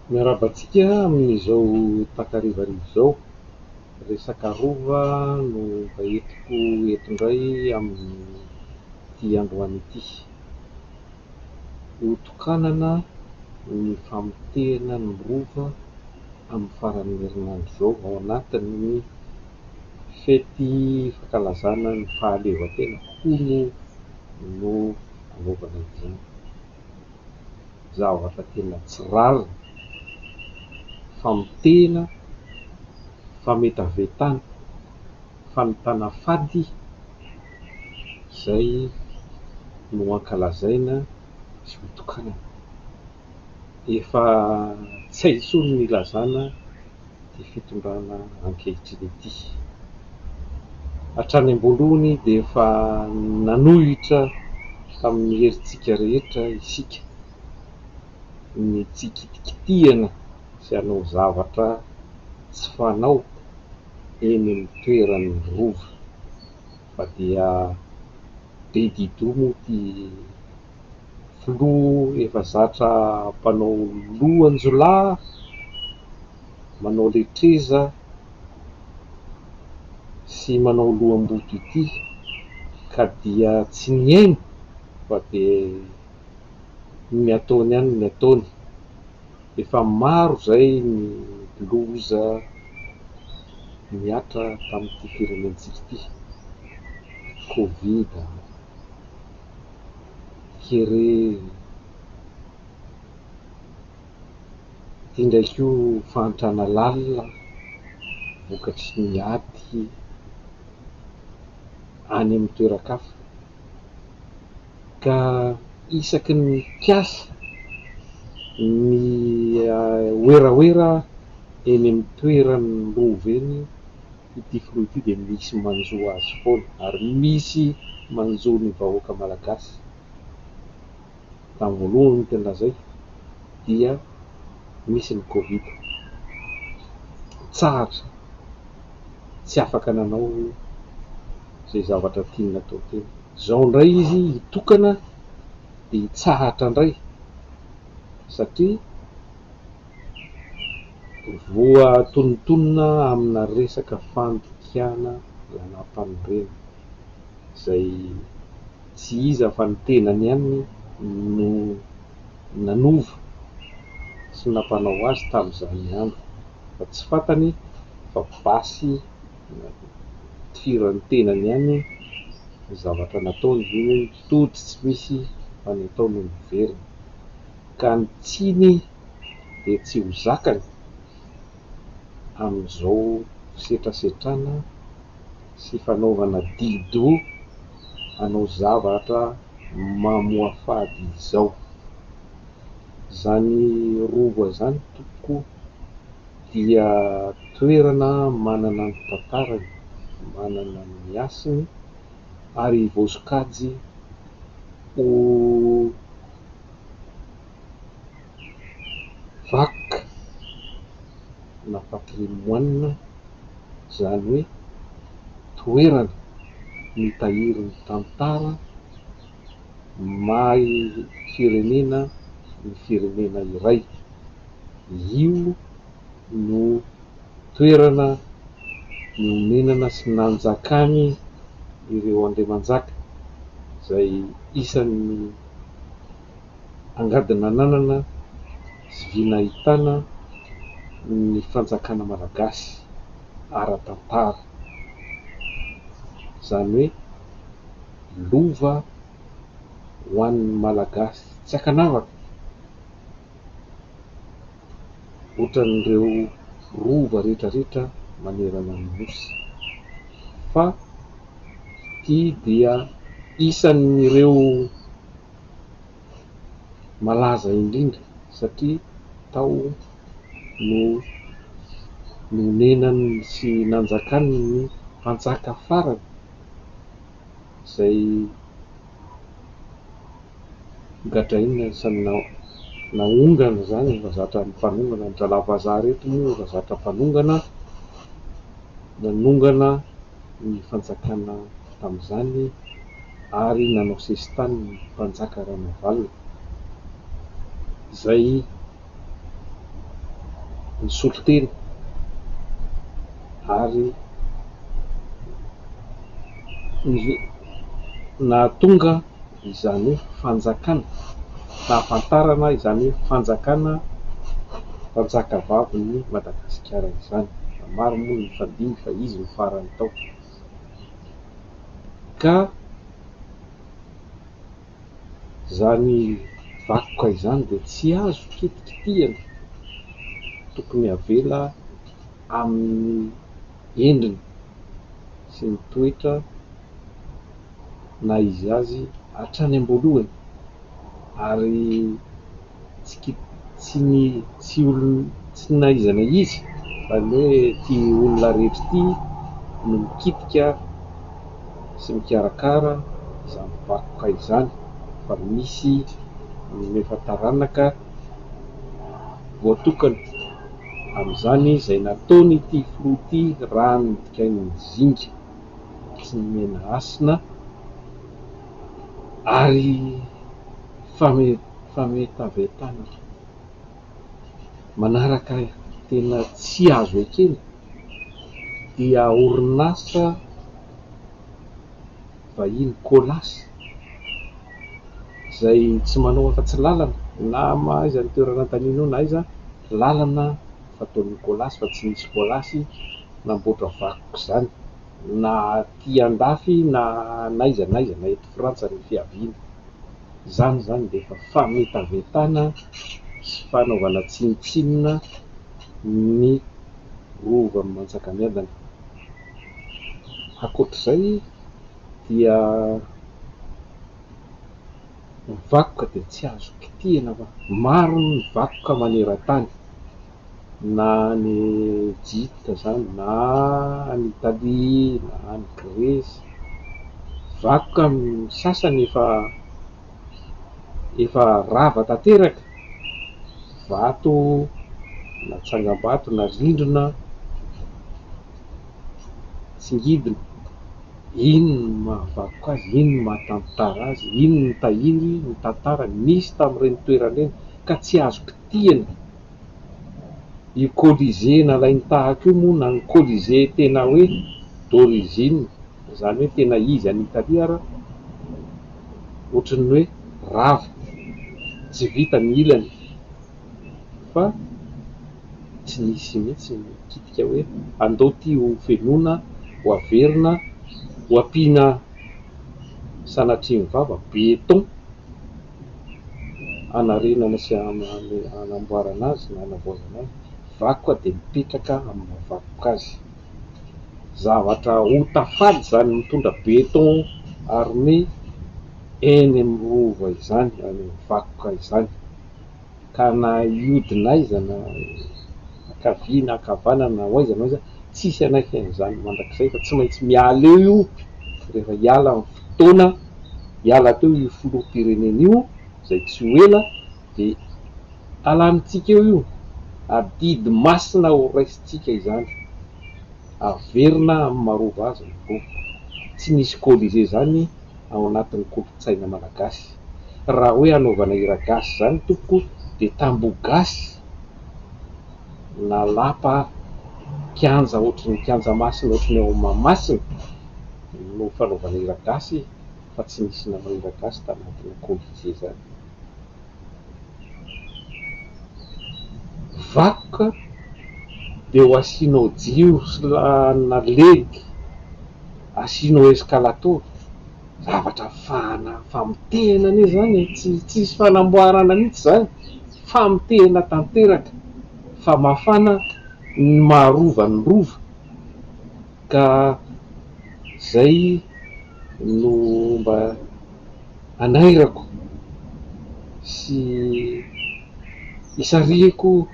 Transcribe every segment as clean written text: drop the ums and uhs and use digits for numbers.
Miarahaba antsika amin'izao takarivariva izao. Resaka rova no mba entiko eto indray amin'ity androany ity. Hotokanana ny famotehana ny rova amin'ny faran'ny herinandro izao ao anatin'ny fety fankalazana ny fahaleovantena hono no hanaovana izany. Zavatra tena tsy rariny, famotehana, fametavetana, fanotana fady izay no ankalazaina sy hotokanana. Efa tsy hay intsony ny ilazana ity fitondrana ankehitriny ity. Hatrany am-boalohany dia efa nanohitra tamin'ny herintsika rehetra isika ny tsy hikitikitihana sy hanao zavatra tsy fanao eny amin'ny toeran'ny rova fa dia be di-doha moa ity filoha efa zatra mpanao lohan-jiolahy, manao letreza sy manao loham-boto ity ka dia tsy nihaino fa dia ny ataony ihany ny ataony. Efa maro izay ny loza nihatra tamin'ity firenentsika ity, covid, kere, ity indray koa fahantrana lalina vokatry ny ady any amin'ny toeran-kafa. Ka isaky ny mikasa ny werawera eny amin'ny toeran'ny lova eny ity filoha ity dia misy manjo azy foana ary misy manjo ny vahoaka malagasy. Tamin'ny voalohany no tena lazaiko dia nisy ny covid. Nitsahatra tsy afaka nanao izay zavatra tiany natao teo. Izao indray izy hitokana dia hitsahatra indray satria voatonontonona amina resaka fandikana lalàmpanorenana izay tsy iza fa ny tenany ihany no nanova sy nampanao azy tamin'izany andro fa tsy fantany fa basy nitifiran'ny tenany ihany ny zavatra nataony, io hoe ny tody tsy misy fa ny atao no miverina. Ka ny tsiny dia tsy ho zakany amin'izao fisetrasetrana sy fanaovana di-doha hanao zavatra mamoafady izao. Izany rova izany tompoko dia toerana manana ny tantarany, manana ny hasiny ary voasokajy ho vakoka na patrimoine, izany hoe toerana mitahiry ny tantara maha firenena ny firenena iray. Io no toerana nonenana sy nanjakany ireo andriamanjaka izay isan'ny angady nananana sy vy nahitana ny fanjakana malagasy ara-tantara. Izany hoe lova ho an'ny Malagasy tsy ankanavaka ohatran'ireo rova rehetrarehetra manerana ny Nosy fa ity dia isan'ireo malaza indrindra satria tao no nonenany sy nanjakany ny mpanjaka farany izay gadraina sy naongana izany, efa zatra mpanongana, ny drala vazaha ireto moa efa zatra mpanongana, nanongana ny fanjakana tamin'izany ary nanao sesitany ny mpanjaka Ranavalona izay. Nisolo tena ary nahatonga izany hoe fanjakana, nahafantarana izany hoe fanjakana mpanjakavavin'i Madagasikara izany. Maro moa ny nifandimby fa izy no farany tao. Ka izany vakoka izany dia tsy azo kitikitihana, tokony avela amin'ny endriny sy ny toetra naha izy azy hatrany am-boalohany ary tsy ki- tsy ny tsy olon- tsy na iza na iza fa ny hoe ity olona rehetra ity no mikitika sy mikarakara izany vakoka izany fa misy ny efa taranaka voatokana amin'izany izay nataon'ity filoha ity raha nodikain'ny zinga tsy nomena hasina ary fametavetana manaraka tena tsy azo ekena dia orinasa vahiny Colas izay tsy manao afa-tsy lalana na aiza ny toerana anontanianao na aiza lalana fataon'ny Colas fa tsy nisy Colas namboatra vakoka izany na aty andafy na n'aiza n'aiza na eto Frantsa ny fiaviany. Izany izany dia efa fametavetana sy fanaovana tsinontsinona ny Rovan'i Manjakamiadana. Ankoatr'izay dia ny vakoka dia tsy azo kitihina fa maro ny vakoka maneran-tany na any Ejipta izany na any Italia na any Gresy. Vakoka ny sasany efa efa rava tanteraka, vato na tsangambato na rindrina tsingidina. Iny no mahavakoka azy, iny no mahatantara azy, iny no mitahiry ny tantara nisy tamin'ireny toerana ireny ka tsy azo kitihina. Io Colisée nalainy tahaka io moa na ny Colisée tena hoe d'origine, izany hoe tena izy any Italie ara, ohatran'ny hoe rava, tsy vita ny ilany fa tsy nisy mihitsy ny nikitika hoe andao ity ho fenoina, ho averina, ho ampiana sanatria ny vava, béton. hanarenana sy hanamboarana azy na hanavaozana azy, vakoka dia mipetraka amin'ny maha vakoka azy. Zavatra ota fady izany mitondra béton armé eny amin'ny rova izany, any amin'ny vakoka izany. Ka na hiodina aiza na ankavia na ankavanana na ho aiza na ho aiza, tsisy hanaiky an'izany mandrakizay fa tsy maintsy miala eo io rehefa hiala ny fotoana, hiala teo io filoham-pirenena io izay tsy ho ela dia alamintsika eo io, adidy masina ho raisintsika izany, averina amin'ny maha rova azy ny rova. Tsy misy Colisée izany ao anatin'ny kolontsaina malagasy. Raha hoe hanaovana hira gasy izany tompoko dia tamboho gasy na lapa ary, kianja ohatry ny kianja masina ohatry ny ao Mahamasina no fanaovana hira gasy fa tsy nisy nanao hira gasy tanatina Colisée izany. Vakoka dia ho asianao jiro sy na led, asianao escalator, zavatra fana famotehana anie izany e, tsy tsisy fanamboarana mihitsy izany, famotehana tanteraka, famafana ny maha rova ny rova ka zay no mba anairako sy isarihiko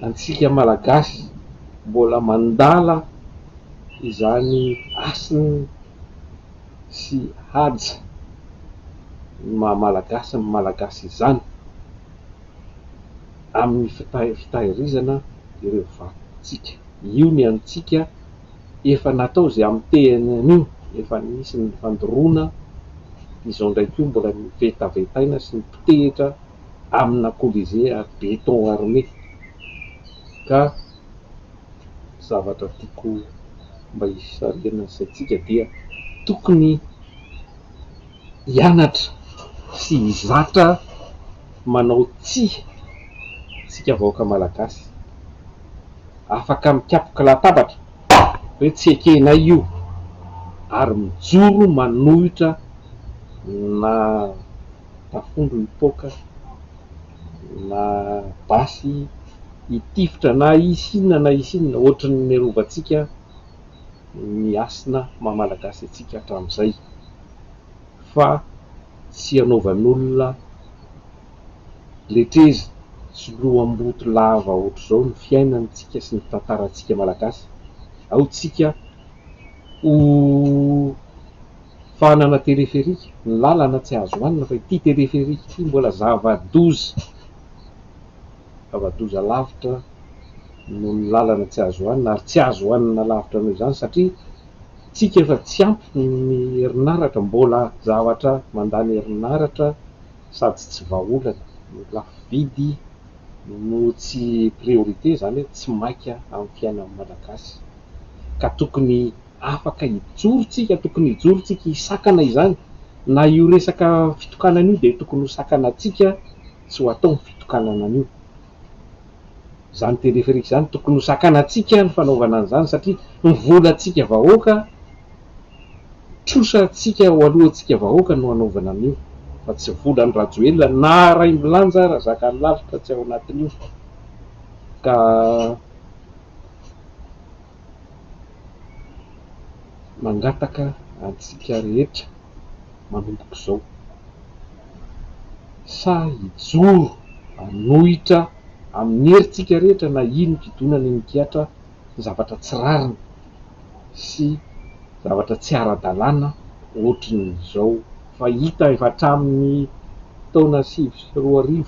antsika Malagasy mbola mandala izany hasina sy haja ny maha Malagasy ny Malagasy izany amin'ny fitahirizana ireo vakotsika. Io ny antsika efa natao izay hamotehana an'io, efa nisy ny fandoroana, izao indray koa mbola novetavetaina sy nopotehitra amina Colisée ary béton armé. Ka zavatra tiako mba hisarihana ny saintsika dia tokony hianatra sy hizatra manao tsia tsika vahoaka malagasy. Afaka mikapoka latabatra hoe tsy ekenay io ary mijoro manohitra na tafondro hipoaka na basy hitifitra na hisy inona na hisy inona ohatry ny niarovantsika ny hasina maha malagasy antsika hatramin'izay fa tsy hanaovan'olona letreza sy loham-boto lava ohatr'izao ny fiainantsika sy ny tantarantsika malagasy. Ao tsika ho fahanana teleferika, ny lalana tsy azo hanina fa ity teleferika ity mbola zava-doza, zava-doza lavitra noho ny lalana tsy azo hanina ary tsy azo hanina lavitra noho izany satria tsika efa tsy ampy ny herinaratra, mbola zavatra mandany herinaratra sady tsy vahaolana no lafo vidy no tsy priorité, izany hoe tsy maika amin'ny fiainan'ny Malagasy ka tokony afaka hijoro tsika, tokony hijoro tsika hisakana izany, na io resaka fitokanana io dia tokony ho sakanantsika tsy ho atao ny fitokanana an'io. Izany téléphérique izany tokony ho sakanantsika ny fanaovana an'izany satria ny volantsika vahoaka, trosantsika ho alohantsika vahoaka no hanaovana an'io fa tsy volan'i Rajoelina na Raimbilanja ara zakan'ny lalitra tsy ao anatin'io ka. Mangataka antsika rehetra manomboka izao sahy hijoro hanohitra amin'ny herintsika rehetra na inon-kidonana inon-kihatra ny zavatra tsy rariny sy zavatra tsy ara-dalàna ohatrin'izao fa hita efa hatramin'ny taona 2009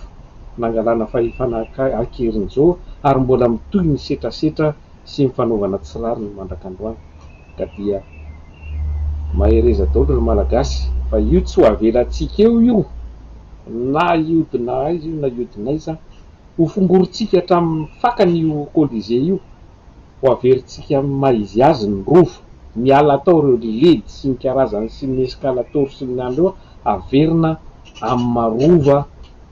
nangalana fahefana an-keriny izao ary mbola mitohy ny setrasetra sy ny fanaovana tsy rariny mandrak'androany ka dia mahereza daholo ry Malagasy fa io tsy ho avelantsika eo io na hiodina aiza io na hiodina aiza ho fongorintsika hatramin'ny fakany io Colisée io ho averintsika amin'ny maha izy azy ny Rova miala tao ireo ledy sy ny karazany sy ny escalator sy ny any ireo averina amin'ny maha Rova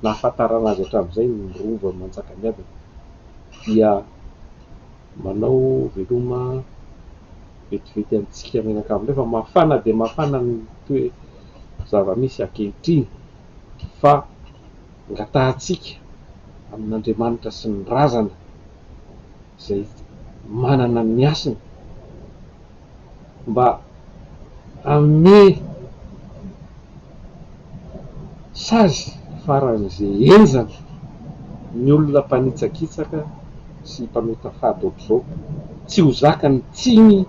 nahafantarana azy hatramin'izay ny Rova Manjakamiadana dia Manao veloma vetivety antsika mianakavy indray fa mafana dia mafana ny toe zava-misy ankehitriny fa angatahantsika amin'Andriamanitra sy ny razana izay manana ny hasiny mba hanome sazy faran'izay henjana ny olona mpanitsakitsaka sy mpanota fady ohatr'izao. Tsy ho zaka ny tsiny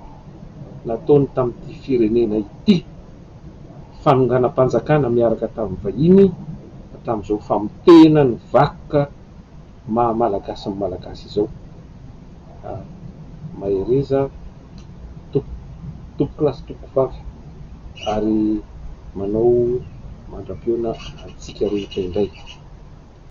nataony tamin'ity firenena ity, fanonganam-panjakana miaraka tamin'ny vahiny hatramin'izao famotehana ny vakoka maha Malagasy ny Malagasy izao. Mahereza tompokolahy sy tompokovavy ary manao mandra-pihaona antsika rehetra indray.